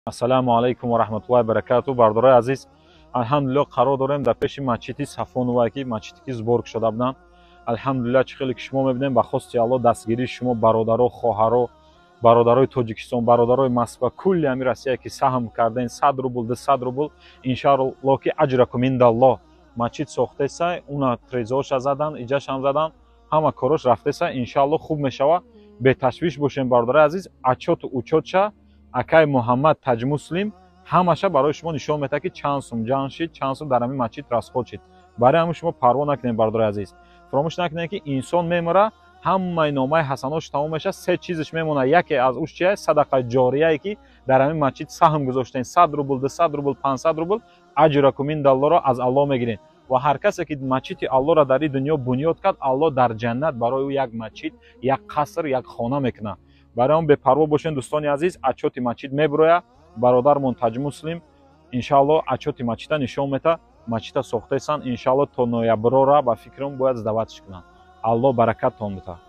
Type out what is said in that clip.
Ассалому алайкум ва раҳматуллоҳи баракату. Бардораи азиз, алҳамдулилло, қарор дорем дар пеши масҷиди Сафонова, ки масҷиде ки сбор шуда буданд. Алҳамдулилла, чӣ хеле ки шумо мебинем, ба хости Алло, дастгирии шумо, бародаро, хоҳаро, бародарои Тоҷикистон, бародарои Москва, кулли ҳами Россия, ки саҳм карден 100 рубл, 200 рубл, иншаалло, ки аҷракум индаллоҳ. Масҷид сохтеса, уна трезоша задан, иҷашам задан, ҳама корош рафтеса, иншаалло, хуб мешава. Беташвиш бошем, бародарои азиз. Отчёту учётша акай Муҳаммад Таҷмуслим ҳамаша барои шумо нишон медиҳад, ки чанд сум ҷамъ шид, чанд сум дар ҳамин масҷид расход шид. Барои ҳамин шумо парво накунед, бародарои азиз. Фаромӯш накунед, ки инсон мемира, ҳамаи номаи ҳасанош тамом мешавад, се чизаш мемонад. Яке аз уш чия? Садақаи ҷорияе, ки дар ҳамин масҷид саҳм гузоштем: 100 рубл, 200 рубл, 500 рубл. Аҷракум индаллоро аз Аллоҳ мегирем. Ва ҳар касе ки масҷиди Аллоҳро дар ин дунё бунёд кард, Аллоҳ дар ҷаннат барои ӯ як масҷид, як қаср, як хона мекунад. Барои он бепарво бошед, дӯстони азиз. Отчёти масҷид мебирояд, бародармон Таҷмуслим иншаалло отчёти масҷида нишон медиҳад. Масҷида сохтаестанд, иншаалло, то нояброра, ба фикрам, бояд сдаватьш кунанд. Аллоҳ баракаттон диҳад.